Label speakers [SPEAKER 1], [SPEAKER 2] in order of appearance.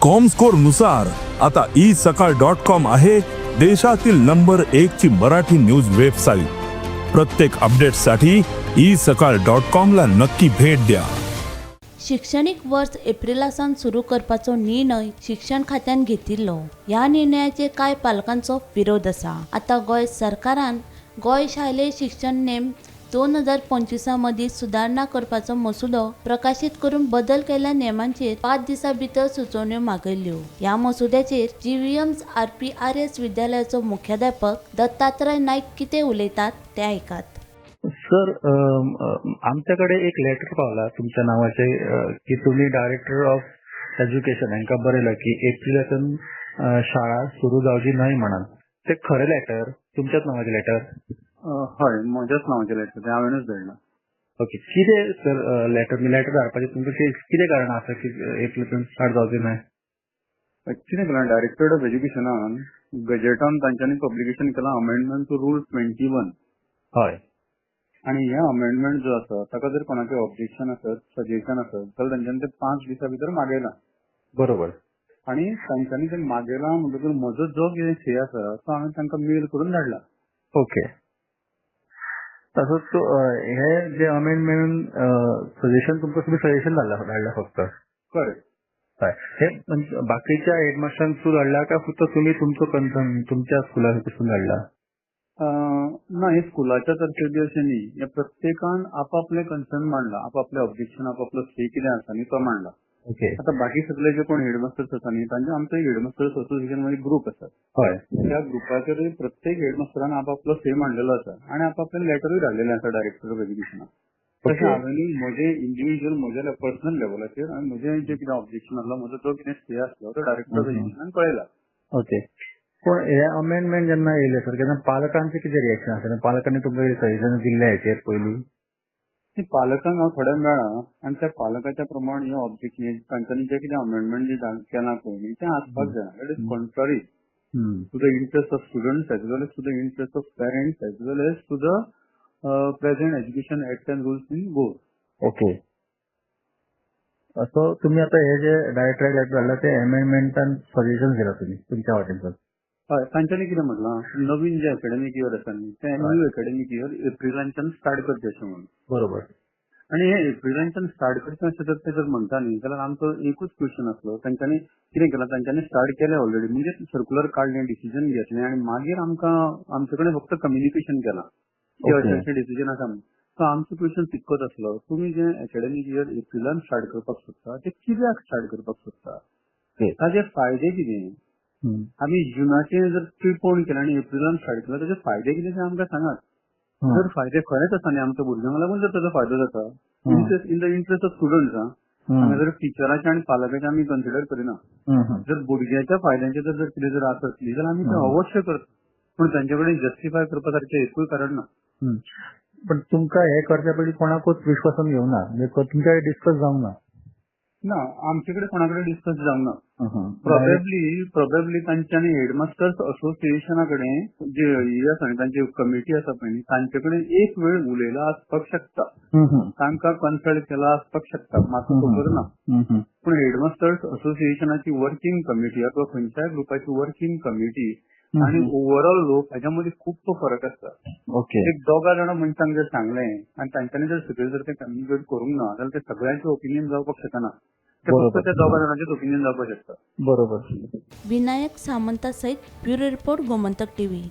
[SPEAKER 1] Comscore नुसार आता E सकाळ डॉट कॉम आहे देशातील नंबर एक ची मराठी न्यूज वेबसाईट. प्रत्येक अपडेटसाठी ई सकाळ डॉट कॉम ला नक्की भेट द्या.
[SPEAKER 2] शिक्षणीक वर्स एप्रिलासान सुरू करपाचो निर्णय शिक्षण खात्यान घेतिल्लो. ह्या निर्णयाचेर कांय पालकांचो विरोध आसा. आतां गोंय सरकारान गोंय शालेय शिक्षण नेम 2025 मदीं सुदारणा करपाचो मसुदो प्रकाशीत करून बदल केल्ल्या नेमांचेर 5 दिसां भितर सुचोवण्यो मागयल्यो. ह्या मसुद्याचेर जीव्हीएम आरपीआरएस विद्यालयाचो मुख्याध्यापक दत्तात्रय नाईक कितें उलयतात तें आयकात.
[SPEAKER 3] सर, आमच्याकडे एक लेटर पावला तुमच्या नावाचे की तुम्ही डायरेक्टर ऑफ एज्युकेशन हांकां बरयला की एप्रिलाच्यान शाळा सुरू जावची न्हय म्हणून. ते खरें लेटर, तुमच्याच नावाचें लेटर?
[SPEAKER 4] हय, म्हज्याच नांवाचें लेटर तें, हांवेनूच धाडलां.
[SPEAKER 3] ओके, कितें सर लेटर लेटर धाडपाचें तुमकां कितें कारण आसा की एप्रिलाच्यान स्टार्ट जावचें न्हय?
[SPEAKER 4] कितें केलां, डायरेक्टरेट ऑफ एज्युकेशनान गजेटान तांच्यांनी पब्लिकेशन केलां अमेंडमेंट टू रूल 21. आनी हे अमेंडमेंट जो आसा ताका जर कोणाचें ऑब्जेक्शन आसत, सजेशन आसत जाल्यार तांच्यांनी ते 5 दिसां भितर मागयलां. आनी तांच्यांनी ते मागयलां म्हणटकूच म्हजो जो कितें से आसा तो हांवें तांकां मेल करून धाडला.
[SPEAKER 3] ओके, तसोच तो हे जे अमेंडमेंट सजेशन तुमकां, तुमी सजेशन धाडला धाडला फक्त?
[SPEAKER 4] करेक्ट.
[SPEAKER 3] हय, हे म्हणजे बाकीच्या हेडमास्टरांक थ्रू धाडला काय फक्त तुमी तुमचो कन्सर्न तुमच्या स्कुला पासून धाडला?
[SPEAKER 4] ना, हे स्कुलाच्या तर्फे बी अशें न्ही. हे प्रत्येकान आपापलें कन्सर्न मांडला, आपापलें ऑब्जेक्शन, आपापलो से कितें आसा न्ही तो मांडला. आता बाकी सगळे जे कोण हेडमास्टर्स आसा न्ही तांचे, आमचो हेडमास्टर्स असोसिएशन मध्ये ग्रुप आसा. त्या ग्रुपाचेर प्रत्येक हेडमास्टरान आपापलो से मांडलेलो आसा आणि आपापले लेटरूय धाडलेले आसा डायरेक्टर ऑफ एज्युकेशनाक. तशें हांवेनूय म्हजें इंडिव्हिज्युअल, म्हज्या पर्सनल लेवलाचेर आनी म्हजें जें कितें ऑब्जेक्शन आसलो, म्हजो जो कितें से आसलो तो डायरेक्टर ऑफ एज्युकेशनान कळयला.
[SPEAKER 3] ओके, पूण हे अमेंडमेंट जेन्ना येयले सर, तेन्ना पालकांचे कितें रिएक्शन आसलें? पालकांनी तुमकां कितें सजेशन दिल्लें हेचेर पयलीं?
[SPEAKER 4] ती पालकांक हांव थोड्या मेळ्ळा आनी त्या पालकाच्या प्रमाण हें ऑब्जेक्शन, तांच्यांनी जें कितें अमेंडमेंट जें केलां पळय न्ही तें आसपाक जायना. That is contrary to the interest of students as well as to the interest of parents as well as to the present Education Act and rules in Goa.
[SPEAKER 3] Okay, so तुम्ही आता हे जे डायरेक्टर लेटर धाडला ते अमेंडमेंटान suggestion दिला तुम्ही तुमच्या वाटेनसून?
[SPEAKER 4] हय, तांच्यांनी कितें म्हटलां, नवीन जें एकॅडमीक इयर आसा न्ही तें न्यू एकॅडमीक इयर एप्रिलांच्यान स्टार्ट करचें अशें म्हणून. आनी हे एप्रिलांच्यान स्टार्ट करचें अशें जर ते जर म्हणटा न्ही जाल्यार आमचो एकूच क्वेश्चन आसलो, तांच्यांनी कितें केलां, तांच्यांनी स्टार्ट केलें ऑलरेडी, म्हणजे सर्कुलर काडलें, डिसिजन घेतलें आनी मागीर आमकां आमचे कडेन फक्त कम्युनिकेशन केलां की अशें अशें डिसिजन आसा म्हणून. सो आमचो क्वेश्चन तितकोच आसलो, तुमी जें एकॅडमीक इयर एप्रिलान स्टार्ट करपाक सोदता तें कित्याक स्टार्ट करपाक सोदता? ताजे फायदे कितें? आमी जुनाचें जर प्रिपोन केलें आनी एप्रिलान स्टार्ट केलें, ताजे फायदे कितें ते आमकां सांगात. जर फायदे खरेंच आसा न्ही, आमच्या भुरग्यांक लागून जर ताजो फायदो जाता, in the interest of students, हांगा जर टिचराचे आनी पालकाचे आमी कन्सिडर करिना, जर भुरग्याच्या फायद्याचें जर कितें जर आसत न्ही जाल्यार आमी ते अवश्य करता, पूण तांचे कडेन जस्टिफाय करपा सारकें एकूय कारण ना.
[SPEAKER 3] पण तुमकां हे करच्या पयलीं कोणाकूच विश्वासान घेवना, म्हणजे तुमच्या डिस्कस जावंक ना?
[SPEAKER 4] ना, आमचे कडेन कोणा कडेन डिस्कस जावंक ना. प्रोबेबली तांच्यांनी हेडमास्टर्स असोसिएशना कडेन जे हे आसा न्ही, तांची कमिटी आसा पळय न्ही, तांचे कडेन एक वेळ उलयला आसपाक शकता, तांकां कन्सल्ट केला आसपाक शकता, म्हाका खबर ना. पूण हेडमास्टर्स असोसिएशनाची वर्किंग कमिटी अथवा खंयच्याय ग्रुपाची वर्किंग कमिटी आणि ओव्हरऑल लोक हाच्या मदीं खूब फरक आसता. एक दोगा जाणां मनशांक जर सांगलें आनी तांच्यांनी जर सकयल जर ते कम्युनिकेट करूंक ना जाल्यार ते सगळ्यांचे ओपिनियन जावपाक शकना, ते फक्त त्या दोगा जाणांचेच ओपिनियन जावपाक शकता.
[SPEAKER 3] बरोबर.
[SPEAKER 2] विनायक सामंता सहित ब्युरो रिपोर्ट, गोमंतक टीव्ही.